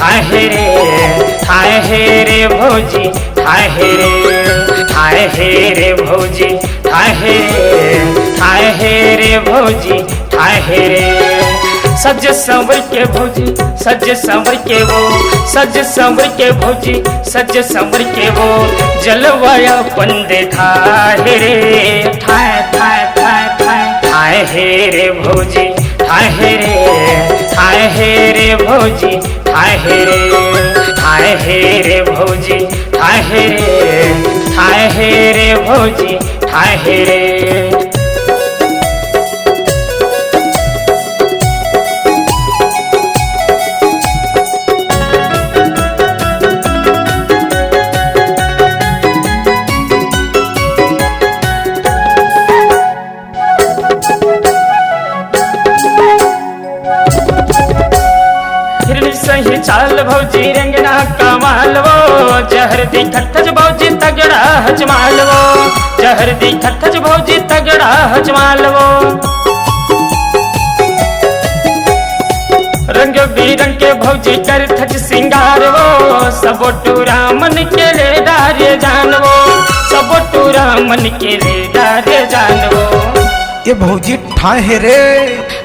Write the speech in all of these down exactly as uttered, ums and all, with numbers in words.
ठाहे रे, ठाहे रे भौजी, ठाहे रे, ठाहे रे भौजी, ठाहे रे, ठाहे रे भौजी, ठाहे रे। सज संवर के भौजी, सज संवर के वो, सज संवर के भौजी, सज संवर के वो, जलवा अपन देखा हे रे। ठाए, ठाए, ठाए, ठाए, ठाए हे रे भौजी, ठाए हे रे, ठाए हे रे भौजी, ठाए हे रे, ठाए हे रे भौजी, ठाए हे रे, ठाए हे रे भौजी, ठाए हे रे। हिरनी सही चाल भौजी, रंगना कमाल वो, जहर दिखत हच भौजी, तगड़ा हच माल वो, जहर दिखत हच भौजी, तगड़ा हच माल वो। रंग बिरंग के भौजी करथच सिंगार वो, सबो टूरा मन के ले डारे जान वो, सबो टूरा मन के ले डारे जान वो। ए भौजी ठाए हे रे।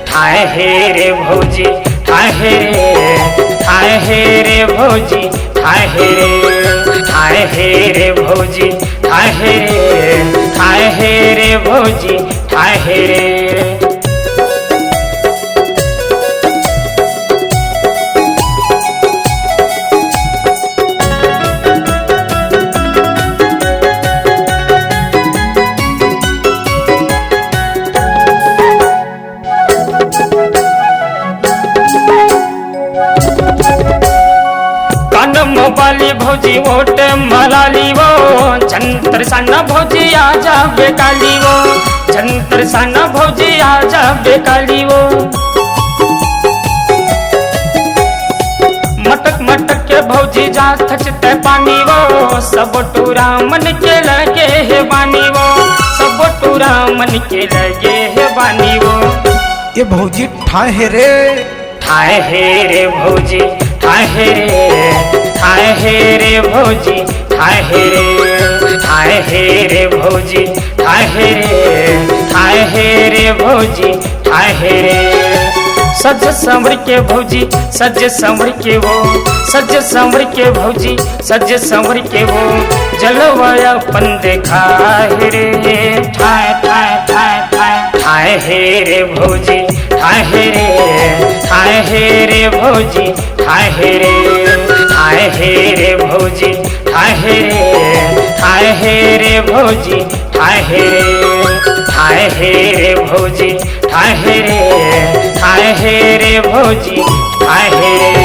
ठाए हे रे भौजी, ठाए हे रे, ठाए हे रे भौजी, ठाए हे रे, ठाए हे रे भौजी, ठाए हे रे, ठाए हे रे भौजी, ठाए हे रे। कान मोबाली भौजी ओट मलाली वो, जंतर साना भौजी आ जाबे काली वो, जंतर साना भौजी आ जाबे काली वो। मटक मटक के भौजी जाथच तै पानी वो, सब टूरा मन के लगे हे बानी वो, सब टूरा मन के लगे हे बानी वो। ए भौजी ठाए हे रे। ठाए हे रे भौजी, ठाए हे रे, ठाए हे रे भौजी, ठाए हे रे, ठाए हे रे भौजी, ठाए हे रे, ठाए हे रे भौजी, ठाए हे रे। सज संवर के भौजी, सज संवर के वो, सज संवर के भौजी, सज संवर के वो, जलवा अपन देखा हे रे। ठाए, ठाए, ठाए, ठाए, ठाए हे रे भौजी, ठाए हे रे, ठाए हे रे भौजी, ठाए हे रे, ठाए हे रे भौजी, ठाए हे रे, ठाए हे रे भौजी, ठाए हे रे, ठाए हे रे भौजी, ठाए हे रे, ठाए हे रे भौजी, ठाए हे रे।